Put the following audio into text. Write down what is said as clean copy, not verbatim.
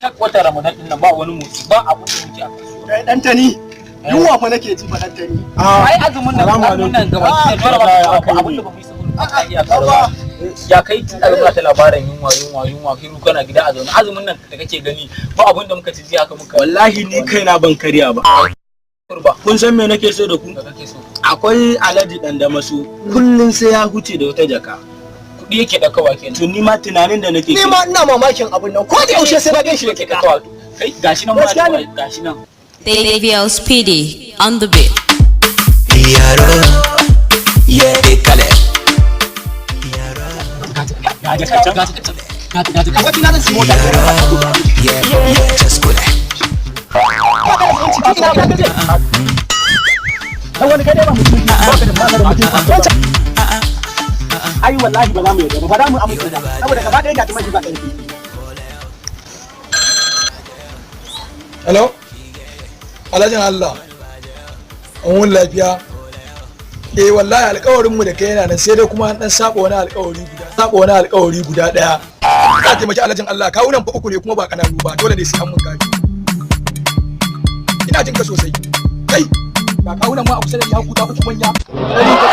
Watan Ramadan din nan ba wani motsi, ba abun da muke a kasuwa. Kai Dantani, yunwa fa nake ji fa, Dantani. Ai azumin nan, Salamu azumin nan gaba Ah, ki dole ba ba abun da ba mu yi sabon ba iya karuwa. Ya kai tun da muna ta labarin yunwa, yunwa, yunwa, kiru kana gida a zaune. Azumin nan da kake gani, ba abun da muka ci jiya haka muka Wallahi ni kaina ban karya ba. Ba. Kun san me nake so da ku? Da kake so? Akwai Alhaji Dan Damaso, kullun sai ya huce da wata jaka. Kuɗi yake ɗaukawa kenan. To ni ma tunanin da nake Ni ma ina mamakin abun nan, ko da yaushe sai na gan shi da yake jaka. ɗaukawa. Kai, gashi nan ma. Gaskiya ne. Gashi nan. Daviel Speedy on the beat. Yaro, yeah, kale. Ga jaka can, ga jaka can, ga jaka. Wata na zan ci mota. Yeah, yeah, just kula. Ba ka da tsinci, ina ka gaje. Dan wani kai dai ba mutum ba, ka da ba mutum. Ai wallahi ba za mu yarda ba, ba za mu amince da, Saboda gaba ɗaya ga tumashi ba ƙarfi. Hello? Alhajin Allah. An wuni lafiya? Eh, wallahi alƙawarin mu da kai yana nan, sai dai kuma an dan saba wani alƙawari guda. Saba wani alƙawari guda daya. Ka taimaki Alhajin Allah, kawunan fa uku ne kuma ba kananu ba, dole ne sai an mun kari. Ina jin ka sosai. Kai, ga kawunan ma a kusa da ni, haku ta uku manya. Dari ka.